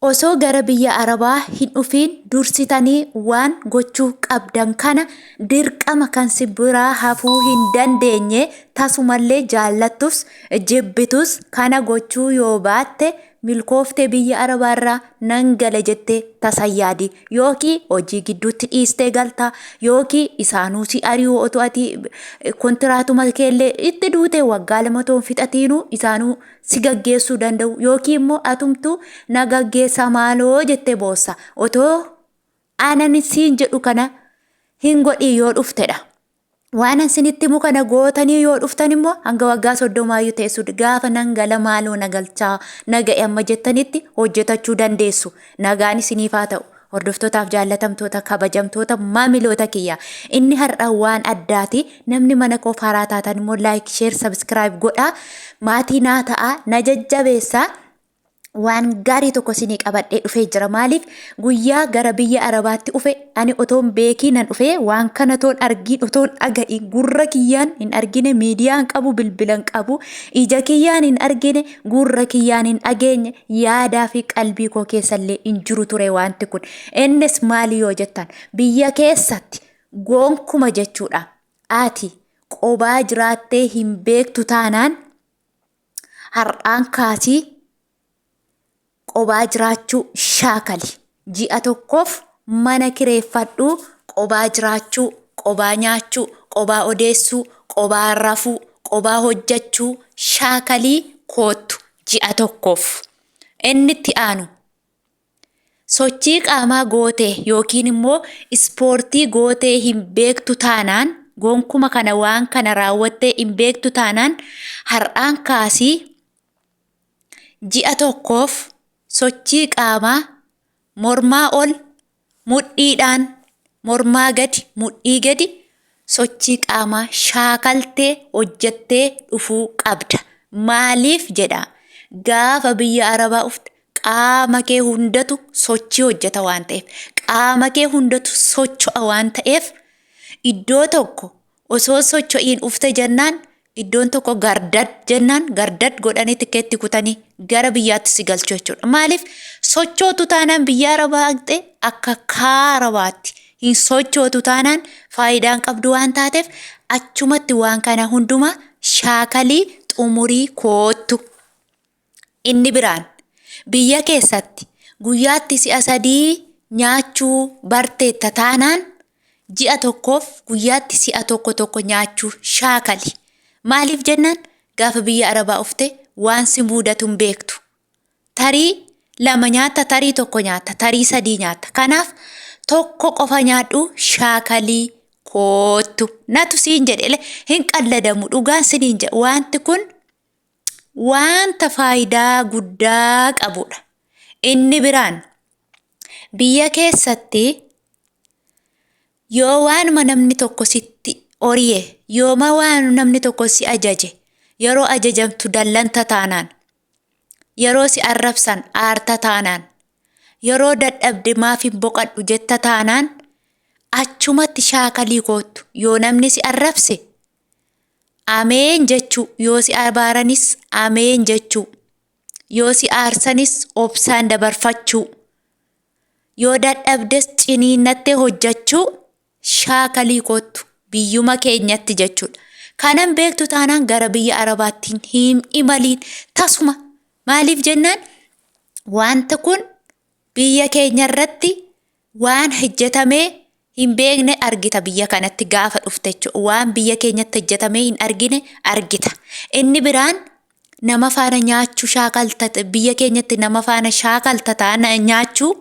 Osoo gara biyya Arabaa hin dhufiin dursitanii waan gochuu qabdan kana dirqama kan si biraa hafuu hin dandeenye tasumallee jaallattus jibbitus kana gochuu yoo baatte milkooftee biyya Arabaarraa nan gala jettee tasa hin yaadin. Yookii hojii gidduutti dhiistee galta yookii isaanuu si ari'u otoo ati kontiraatuma keellee itti duute waggaa 2 otoo hin fixatiinuu isaanuu si gaggeessuu danda'u yookiin immoo atumtuu na gaggeessaa maaloo jettee boossa. Otoo anan siin jedhu kana hin godhii yoo dhuftedha. Waan an sinitti himu kana gootanii yoo dhuftan immoo hanga waggaa 30 teessu gaafa nan gala maaloo na galchaa na ga'e amma jettanitti hojjetachuu dandeessu. Nagaan isiniif haa ta'u. Hordoftootaaf jaallatamtoota kabajamtoota maamiloota kiyya. Inni har'a waan addaati. Namni mana koof haaraa taatan immoo like, share, subscribe godhaa. Maatii naa ta'a. Na jajjabeessaa. Waan gaarii tokko isinii qabadhee dhufee jira. Maaliif guyyaa gara biyya Arabaatti dhufe ani otoon beekii nan dhufe waan kana otoon argiin otoon dhaga'iin gurra kiyyaan hin argine miidiyaan qabu bilbilan qabu ija kiyyaan hin argine gurra kiyyaan hin dhageenye yaadaa fi qalbii koo keessallee hin jiru ture wanti kun. Innis maali yoo jettan biyya keessatti gonkuma jechuudha. Ati qobaa jiraattee hin beektu taanaan har'aan kaasii qobaa jiraachuu shaakali. Ji'a tokkoof mana kireeffadhuu qobaa jiraachuu, qobaa nyaachuu, qobaa odeessuu, qobaa rafuu, qobaa hojjechuu shaakalii koottu ji'a tokkoof. Inni itti aanu sochii qaamaa gootee yookiin immoo ispoortii gootee hin beektu taanaan gonkuma kana waan kana raawwattee hin beektu taanaan har'aan kaasii ji'a tokkoof sochii qaamaa mormaa ol mudhiidhaan mormaa gadi mudhii gadi sochii qaamaa shaakaltee hojjettee dhufuu qabda. Maaliif jedha gaafa biyya Arabaa dhufte qaama kee hundatu sochii hojjeta waan ta'eef qaama kee hundatu socho'a waan ta'eef iddoo tokko osoo socho'iin dhufte jennaan iddoon tokko gardad jennaan gardad godhanii tikeetti kutanii gara biyyaatti si galchu jechuudha. Maaliif sochootu taanaan biyya Arabaa haqxee akka kaarabaatti hin sochootu taanaan faayidaan qabdu waan taateef achumatti waan kana hundumaa shaakalii xumurii koottu. Inni biraan biyya keessatti guyyaatti si'a 3 nyaachuu barteetta taanaan ji'a tokkoof guyyaatti si'a tokko tokko nyaachuu shaakali. Maaliif jennaan gaafa biyya Arabaa dhufte waan si mudatu hin beektu. Tarii 2 nyaatta, tarii 1 nyaatta, tarii 3 nyaatta. Kanaaf tokko qofa nyaadhu shaakalii koottu. Natu siin jedhe hin qalladamu dhugaan siniin jedha wanti kun wanta faayidaa guddaa qabudha. Inni biraan biyya keessatti yoo waanuma namni tokko sitti ori'e yooma waan namni tokko si ajaje yeroo ajajamtu dallanta taanaan yeroo si arrabsan aarta taanaan yeroo dadhabde maaf hin boqadhu jetta taanaan achumatti shaakalii koottu yoo namni si arrabse ameen jechuu yoo si abaaranis ameen jechuu yoo si aarsanis obsaan dabarfachuu yoo dadhabdes ciniinnattee hojjechuu shaakalii koottu biyyuma keenyatti jechuudha. Kanan beektu taanaan gara biyya Arabaatti hin imaliin tasuma. Maaliif jennaan wanta kun biyya keenya irratti waan hojjetamee hin beekne argita biyya kanatti gaafa dhufte jechuudha. Waan biyya keenyatti hojjetamee hin argine argita. Inni biraan nama faana nyaachuu shaakalta biyya keenyatti nama faana shaakalta taana nyaachuu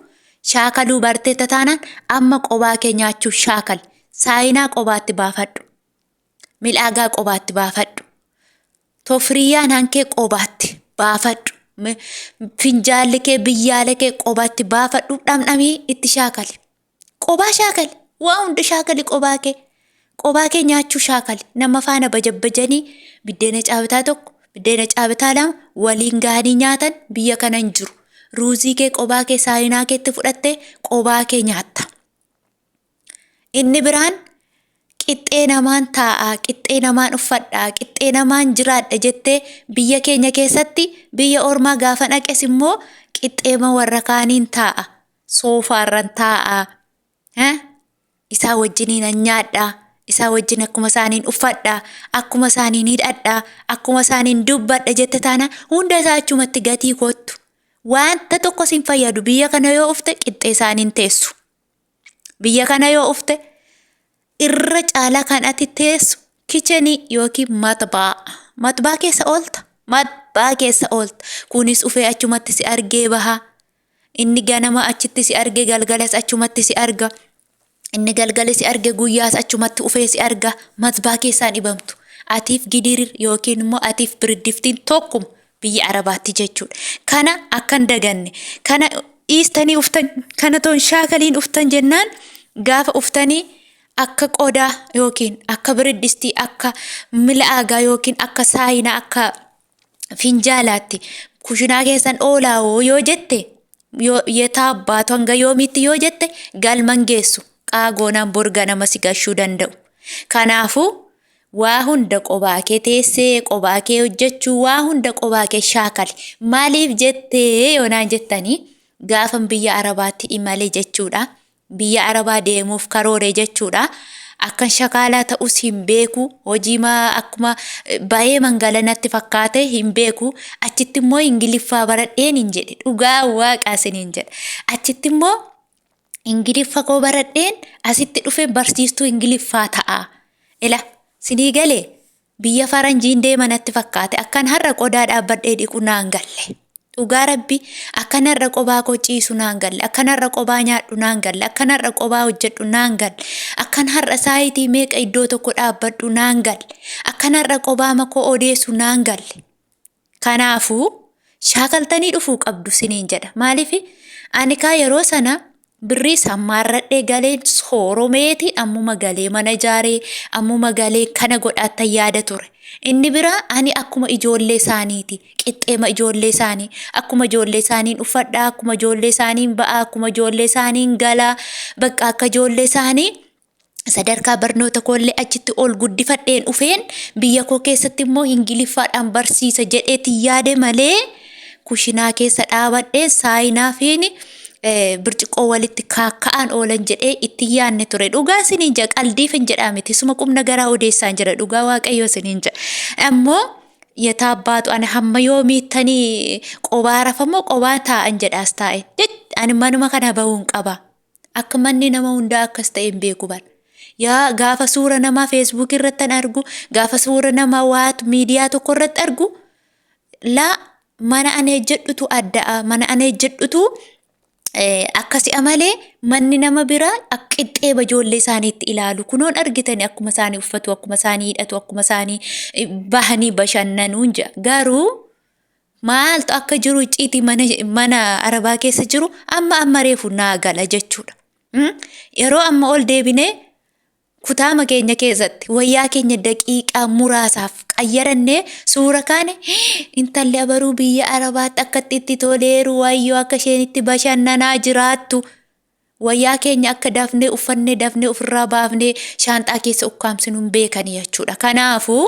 shaakaluu barteetta taanaan amma qobaa kee nyaachuu shaakali. Saayinaa qobaatti baafadhu. Mil'aagaa qobaatti baafadhu. Tofriyyaan hankee qobaatti baafadhu. Finjaalli kee biyyaalee kee qobaatti baafadhu dhamdhamii itti shaakali. Qobaa shaakali. Waa hunda shaakali qobaa kee. Qobaa kee nyaachuu shaakali. Nama faana bajabbajanii biddeena caabitaa 1, biddeena caabitaa 2 waliin gahanii nyaatan biyya kana hin jiru. Ruuzii kee qobaa kee saayinaa keetti fudhattee qobaa kee nyaatta. Inni biraan Qixxee namaan taa'a, qixxee namaan uffadha, qixxee namaan jiraadha jettee biyya keenya keessatti biyya ormaa gaafa dhaqes immoo qixxeema warra kaaniin taa'a. Soofaarran taa'a. Isaa wajjiniin an nyaadha. Isaa wajjin akkuma isaaniin uffadha. Akkuma isaaniin hidhadha. Akkuma isaaniin dubbadha jette taana hunda isaa achumatti gatii kottu. Wanta tokko sin fayyadu biyya kana yoo ufte qixxee isaaniin teessu. Biyya kana yoo ufte irra caalaa kan ati teessu kichenii yookiin matbaa. Matbaa keessa oolta. Matbaa keessa oolta. Kunis ufee achumatti si argee baha. Inni ganama achitti si arge galgalas achumatti si arga. Inni galgala si arge guyyaas achumatti ufee si arga. Matbaa keessaan dhibamtu. Atiif gidirir yookiin immoo atiif biriddiftiin tokkuma biyya Arabaatti jechuudha. Kana akka hin daganne. Kana dhiistanii uftan kana toon shaakaliin uftan jennaan gaafa uftanii akka qodaa yookiin akka biriddistii akka mil'aagaa yookiin akka saayinaa akka finjaalaatti kushinaa keessan oolaawoo yoo jette yoo yetaa abbaatu hanga yoomiitti yoo jette galman geessu qaagoonaan bor ganama si gashuu danda'u. Kanaafuu waa hunda qobaa kee teessee qobaa kee hojjechuu waa hunda qobaa kee shaakali. Maaliif jettee yoo naan jettanii gaafan biyya Arabaatti imale jechuudha. Biyya Arabaa deemuuf karoore jechuudha. Akkan shakaalaa ta'us hin beeku. Hojii akkuma bayee mangala natti fakkaate hin beeku. Achitti immoo Ingiliffaa baradheen hin jedhe. Dhugaa waaqaa isiniin jedha. Achitti immoo Ingiliffa koo baradheen asitti dhufee barsiistuu Ingiliffaa ta'a. Ila sinii galee biyya faranjiin deema natti fakkaate akkan har'a qodaa dhaabbadhee dhiqu naan galle. Dhugaa rabbi akkan har'a qobaa koo ciisu naan galle akkan har'a qobaa nyaadhu naan galle akkan har'a qobaa hojjedhu naan galle akkan har'a saayitii meeqa iddoo tokko dhaabbadhu naan galle akkan har'a qobaa makoo odeessu naan galle. Kanaafuu shaakaltanii dhufuu qabdu siniin jedha. Maaliif ani kaa yeroo sana birrii sammaarradhee galee sooromeeti ammuma galee mana ijaaree ammuma galee kana godhaattan yaada ture. Inni biraa ani akkuma ijoollee isaaniiti. Qixxeema ijoollee isaanii akkuma ijoollee isaaniin uffadhaa akkuma ijoollee isaaniin ba'aa akkuma ijoollee isaaniin galaa bakka akka ijoollee isaanii sadarkaa barnoota koollee achitti ol guddifadheen dhufeen biyya koo keessatti immoo ingiliffaadhaan barsiisa jedheeti yaade malee kushinaa keessa dhaabadhee saayinaa fi birciqoo walitti kaakka'aan oolan jedhee itti yaadne ture. Dhugaa isiniin jedha qaldiif hin jedhaa miti suma qubna garaa odeessaan jira dhugaa waaqayyoo isiniin jedha. Ammoo yataa baatu ani hamma yoomiittanii qobaa rafamoo qobaa taa'an jedhaas taa'e. Ani manuma kana bahuun qaba. Akka manni nama hundaa akkas ta'e hin beeku bar. Yaa gaafa suura namaa feesbuuk irratti an argu, gaafa suura namaa waatu miidiyaa tokko irratti argu, laa mana ani hojjedhutu adda'a, mana ani hojjedhutu akkasi malee manni nama biraa akka qixxeeba ijoollee isaaniitti ilaalu. Kunoon argitani akkuma isaanii uffatu, akkuma isaanii hidhatu, akkuma isaanii bahanii bashannanuun jedha. Garuu maaltu akka jiru icciitii mana mana arabaa keessa jiru amma amma reefu naa gala jechuudha. Yeroo amma ol deebinee kutaama keenya keessatti wayyaa keenya daqiiqaa muraasaaf qayyarannee suura kaane intalli abaruu biyya arabaatti akkatti itti toleeru wayyoo akka isheen itti bashannanaa jiraattu. Wayyaa keenya akka dafnee uffannee dafnee ofirraa baafnee shaanxaa keessa ukkaamsinu hin beekani jechuudha. Kanaafuu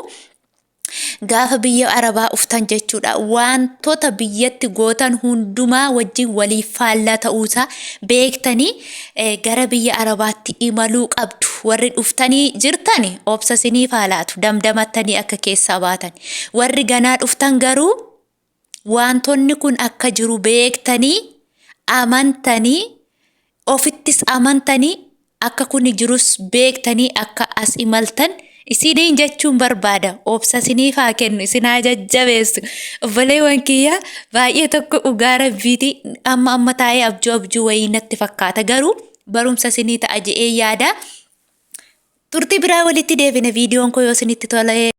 gaafa biyya arabaa uftan jechuudha wantoota biyyatti gootan hundumaa wajjin waliif faallaa ta'uusaa beektanii gara biyya arabaatti imaluu qabdu. Warri dhuftanii jirtan obsa isiniif haa laatu damdamattanii akka keessaa baatan. Warri ganaa dhuftan garuu wantoonni kun akka jiru beektanii amantanii ofittis amantanii akka kuni jirus beektanii akka as imaltan isiniin jechuun barbaada. Obsa isiniif haa kennu, isin haa jajjabeessu. Obboleewwan kiyya baay'ee tokko dhugaa rabbiiti amma amma taa'ee abjuu abjuu wayii natti fakkaata. Garuu barumsa isinii ta'a je'ee yaada. Turtii biraa walitti deebina viidiyoon koo yoo isinitti tole.